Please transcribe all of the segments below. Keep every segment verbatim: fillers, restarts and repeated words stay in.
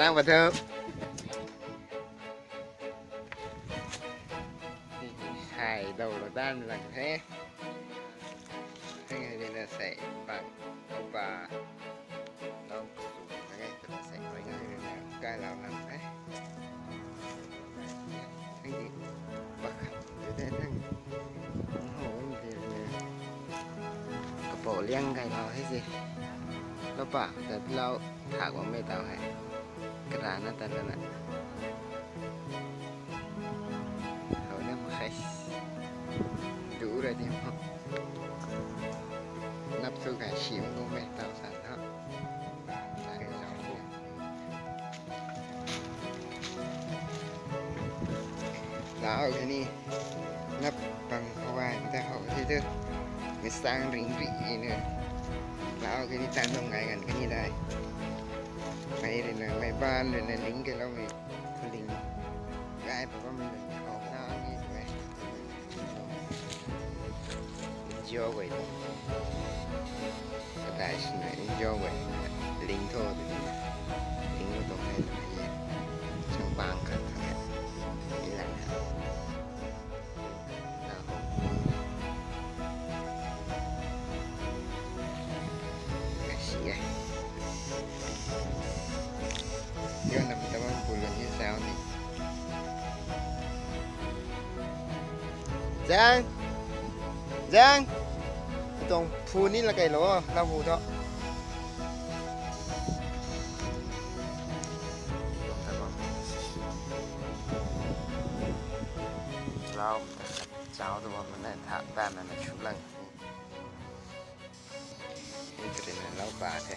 Ang pathu. Sai dau lo dan lang the. Hei hei na sai bang. Opa. Lau su na ngai ta sai koi ngai na kai lau lang the. Hei di. Bak. Te te thang. Ho ni te ne. Kapo liang kai lau hei si. Lau pa ta lau. Thak bam mei tau hei. Karana ta lana. Hou na ma khai. Du ra di mo. Nap thu kai si mo mei tau san tho. Lau kani. Nap pang khou ai ta hou the tu. Mi sang ring ri ne. Lau kani tan dong ngai gan kani dai. Mei ri na mei ban ri na ling ke lou mei. Ling. Gai pa bam ri na. Hou na ngi tu mei. Enjoy guay tu. Kadai sina enjoy guay. Ling tho tu. Ling tho tu hei tu hei. Sang bang khat khat. Ilan khat. Zang! Zang! Tuang phu ni la kei lo, la hu tho. Lau, chau tu bam na thak ta na na chu lang. Ni tu na lau pa the.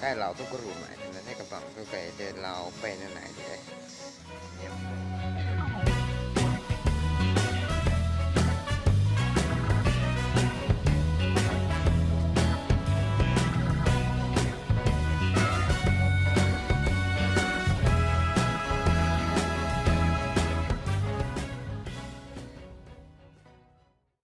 Kai lau tu karu mai na the kabang tu kai the lau pei na nai the.